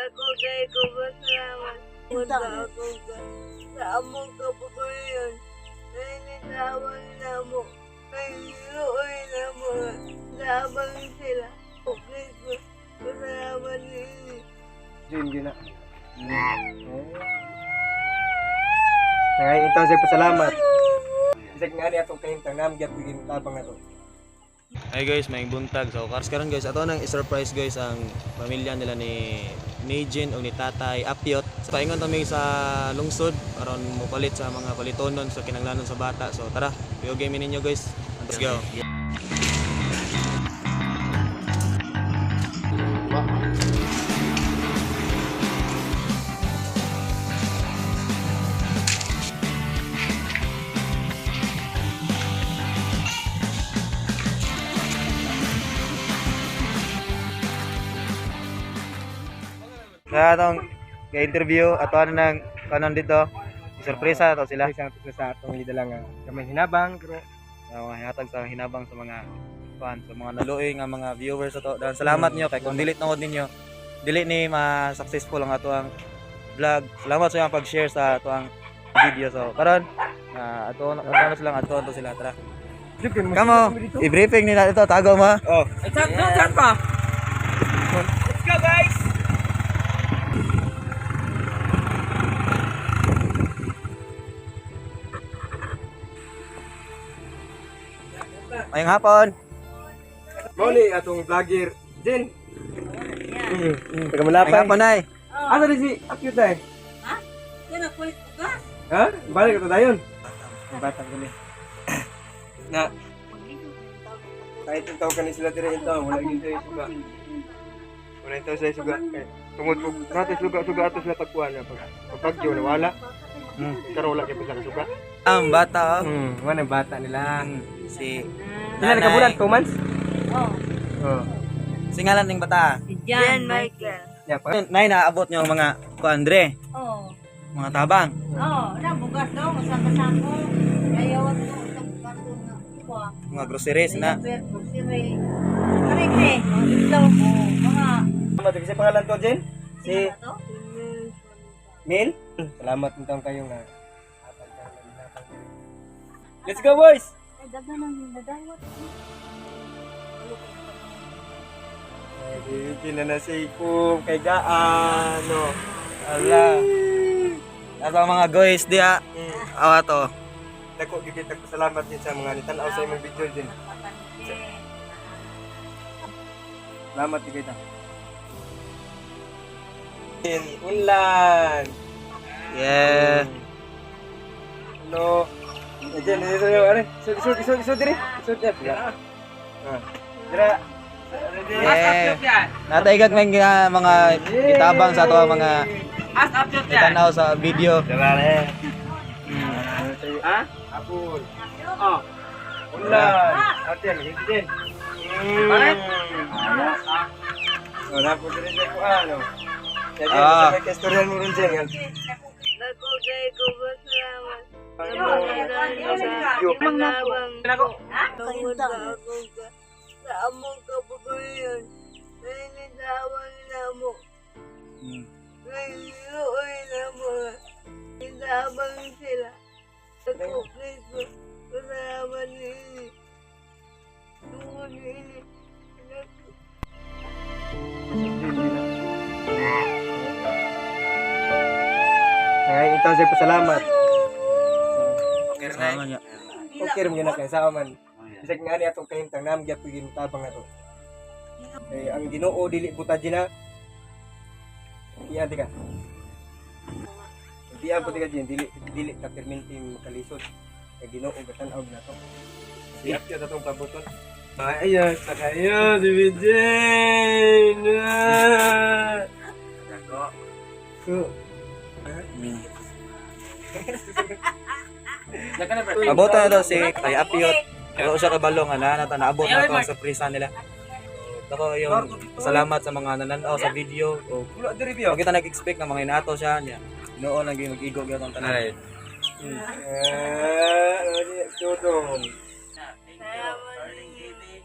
Dako kay ko pasalamat. Punta ako sa among kaputuyan. Nainitawan na mo. Nailuoy na mo. Labang sila. Okay ko. Pasalamat ninyo. Jin gina. Ngay intaw sa pasalamat. Bisag nga ni atong kahimtang nam gyud pigin tabang ato. Hi guys, may buntag. So karon guys, ato nang i-surprise guys ang pamilya nila ni Jin o ni Tatay Apyot. So, paingon kami sa lungsod aron mopalit sa mga palitonon sa kinanglanon sa bata. So tara, video game ninyo guys. Let's go. Sa atong ga-interview ato ano nang kanon dito. Sorpresa ato sila. Isang sa atong gidala nga gamay hinabang pero Hatag sa hinabang sa mga kuan, sa mga naluoy nga mga viewers ato. Dahil salamat niyo kay kung dili tungod ninyo, dili ni ma-successful ang ato ang vlog. Salamat sa iyong pag-share sa ato ang video. So karon ato ato sila ato ato sila tara. Kamo, i-briefing nila ito tago mo. Oh. Saan pa? Let's go, guys! Mayong hapon. Mao ni atong vlogger Jin. Taga Mayong Malapay. hapon ay. Asa di si Apyot ay? Ha? Yan ang kulit bugas. Ha? Balik ato dayon. Ang batang gani. Na kahit yung tawag kani sila dire intaw wala gyud sa suga. Wala intaw sa suga. Eh, tungod og nato suga suga ato sila pagkuan na pag pagbagyo na wala. Karon wala kay pa sila suga. Ang bata oh. Wala bata nila. Si Pila na ka bulan? 2 months? Oh. Oh. Singalan ning bata. Si John Michael. Ya pa. Nay naabot niyo ang mga kuan dre, Oh. mga tabang. Oh, na bugas daw masaka-sako. Ayaw to sa karton nga kuha. Mga groceries na. Grocery. Kare kare, itlog mo mga Salamat kasi pangalan to Jen? Si ano to? Mil? Salamat nitong kayo nga. Let's go, boys! Ay, daghan ng nadawat. Ay, na si Kum kay Gaan, no. Ala. Ato ang mga guys diha. Awa to. Dako gyud kita pasalamat din sa mga nitan-aw sa imong video din. Salamat gyud kita. Unlan. Yeah. Hello. Jen, dito yo, are. Isod, isod, isod, isod diri. Isod ya. Ah. Dira. Yeah. Natay kag may mga gitabang sa ato ang mga As update yan. itanaw sa video. Dira re. Ha? Apul. Oh. Unlan. Ate, lagi din. Bakit? Oh, napod diri sa kuan, no. Jadi, Ah. sa may kastoryan mo ron dyan. Dako kay ko pasalamat. Video. Labang Nako. tungod sa akong sa among kaputuyan. Nainitawan na mo. Nailuoy na mo. Labang sila. Dako kay ko pasalamat ninyo. Tungod ninyo. Ngayon ito sa pasalamat. Okay, Salamat niya. Okay rin na kay sa man. Bisag nga ni atong kahimtang nam gyud pigin tabang ato. Eh ang Ginoo dili buta na. Iyan tika. Diyan po tika din dili dili ta perminti makalisod. Kay Ginoo gatan-aw na to. Siap gyud atong pabuton. Ayos, sa kayo, si Bijin! Dako. Dako na, bro. Abot na daw si Tay Apiot. Pero siya kabalo nga na nata naabot na to ang surpresa nila. Dako yung salamat sa mga nananaw sa video. O Wala diri biyo. pag kita nag-expect nga mga inato siya niya. Noon lang yung mag-igo gyud ang tanan. Eh, tutong. Salamat ninyo.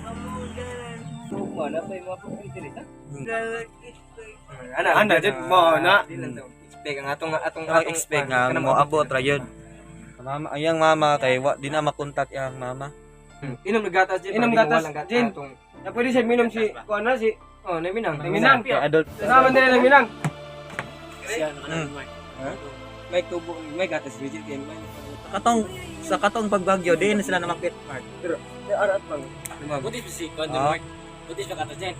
Among ganan. Wala pa yung mga pagpili diri, ha? Salamat kiskoy. Ana, Ana, jud, mo na. Di lang to. Expect ang atong atong Ang expect nga mo abot ra yun. Mama, ayang mama kay wa di na makontak yang mama. Inom ng gatas jud. Inom para di gatas, mawala ang Jin. atong- Na pwede siya minom si kuan na si oh, naminang. Naminang. Kay adult. Sama din naminang. May tubo, may gatas jud kay may. Katong sa katong pagbagyo di na sila namakit, Mark. May arat bang. Lumag. Buti si kuan Ah. Mark. Buti siya gatas Jen.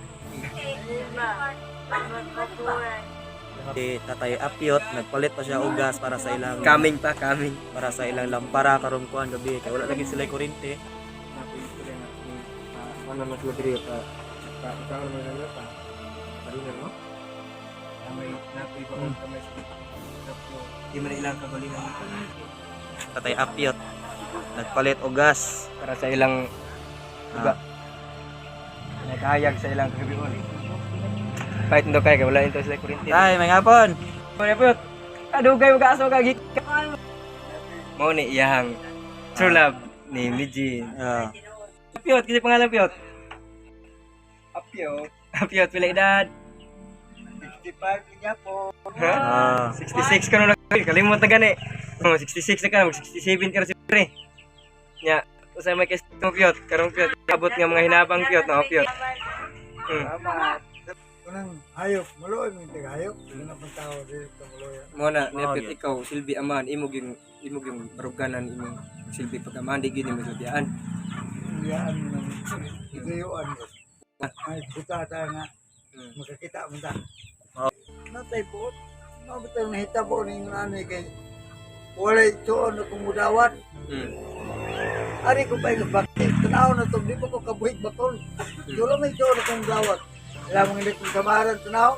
Si Tatay Apyot nagpalit pa siya og gas para sa ilang Kaming pa, kaming. para sa ilang lampara karong kuan gabi kay wala lagi sila kuryente. Ano mas diri pa pa ikaw naman na pa. Parunan mo. Kamay napoy pa kamay. Di man ilang kagalingan. Tatay Apyot nagpalit og gas. Para sa ilang Ah. nagahayag sa ilang kagabion. Fight ndo kay wala into sila kuryente. Tay, may hapon. Pare put. Adugay mo kaaso kag Mao ni iyang true love ni Mijin. Ah. Piot, kasi pangalan Piot. Apio. Apio, pila edad? 65 niya po. Ha? Ah. 66 ka na lang. Kalimot na gani. Oh, 66 na ka, mag 67 ka na si pre. Nya, usay may kay mo Piot, karong Piot, abot nga mga hinabang Piot na Piot. Salamat. Kunang hayop, maluoy mo yung taga-hayop. Wala pang tao dito maluoy. Mo na, ni Oh, Piot yeah. ikaw silbi aman imo gyud imo gyud baruganan imong silbi pag-amahan di gyud nimo silbian. Iyaan mo ng ituyuan mo. Ay, buta ta nga. Makakita mo ta. Natay po. Mabutang nahitabo ni yung nanay kay walay tuon na kumudawat. Ari ko pa yung bakit. Tanaw na to, di pa ko kabuhig bakol. Wala may tuon na kumudawat. Wala mga hindi kong samaran, tanaw.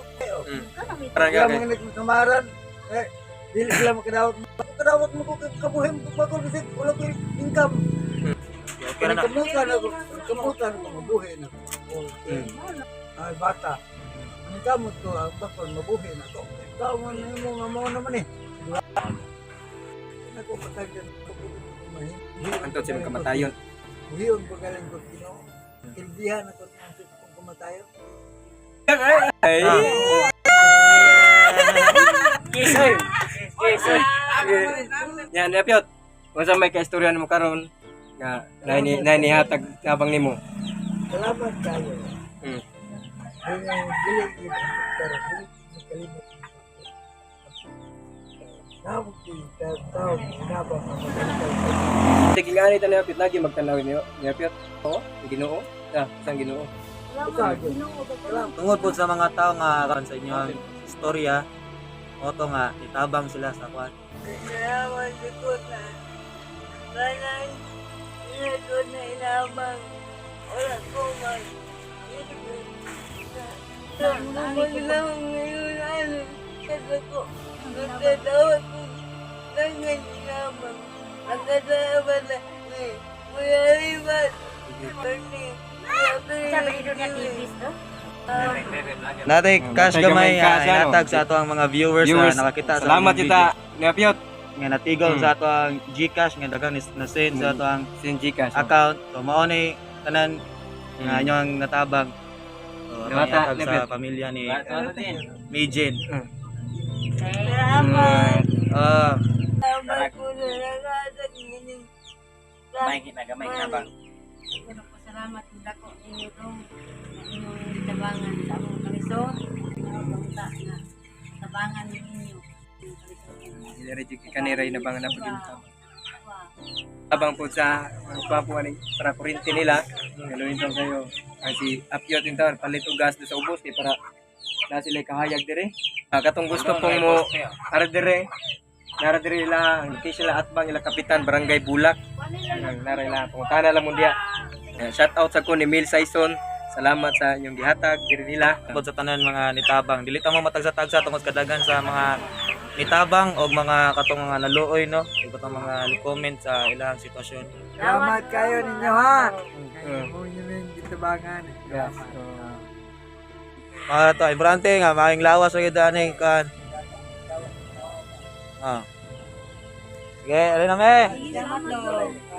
Parang Wala kay mga hindi kong samaran. Eh, dili sila makadawat. Makadawat mo ko kabuhin ko bakol kasi wala ko income. Okay na na. Kamutan ako, kamutan ako, mabuhi na ako. Ay, bata. Ang kamot ko, ang bakol, mabuhi na ako. Tao mo na mo nga mo naman eh. Diba? Ako patagyan ako. Antod sa imong kamatayon. Buhiyon ko galing ko Ginoo. Kilbihan ako ng kung kamatayon. Ay. Ah. Kiss oy. Kiss oy. Nya, ni Piot. Unsa may kaistorya nimo karon nga naini naini hatag tabang nimo? Salamat kayo. Yung dili yun, pero dili makalimot. Tawag din, tawag, hinabang ang magaling. Sige nga ni tanan Piot lagi magtanaw niyo. Ni Piot. Oo, Ginoo. Ah, isang Ginoo. Tungod po sa mga tao nga karon sa inyong istorya, oto nga itabang sila sa kwan. Salamat ko na. Kanang ko na inabang. Wala ko mag. Maglang ngayon ano. Kasi ko. Nagkatawad ko. Nangan inabang. Nagkatawad na. Kuya Ribat. Sabi dito niya TVs to? Natay cash Natay gamay gamay cash, ano? inatag sa ato ang mga viewers, Viewers, na nakakita sa Salamat among kita video. ni Piot. Nga natigom sa ato ang GCash nga daghang na send sa ato ang Sin Gcash. account. So mao ni tanan nga inyong natabang. So, atong Diwata, ihatag sa Lepet. pamilya ni Mijin. Salamat. Ah, Salamat ko na nakatag nining. Gamay na gamay hinabang. Salamat dako ninyo dong. Inyong gitabangan sa among kalisod. Ang na tabangan ninyo. Inyong kalisod. Dili ra kanira inabangan na pud Abang po sa gwapo ani para kuryente nila. Galuin taon kayo. Ang si Apyot in taon palit og gas do sa ubos kay para na sila kahayag dire. Ah, katong gusto pong mo ara dire. Nara dire ila ang location ila atbang ila kapitan Barangay Bulak. Nang nara ila pangutana lang mo diya. Eh, shout out sa ko ni Mil Saison. Salamat sa inyong gihatag diri nila. Tungod sa tanan mga nitabang. Dili ta mo matagsa-tagsa tungod kadagan sa mga nitabang og mga katong mga naluoy no, ug katong mga ni-comment sa ilang sitwasyon. Salamat kayo ninyo ha. Mm. Mo nyo na yung gitabangan. Yes. Mga to, importante nga maayong lawas ra gyud ani kan. Ah. Sige, alin na me. Salamat dong.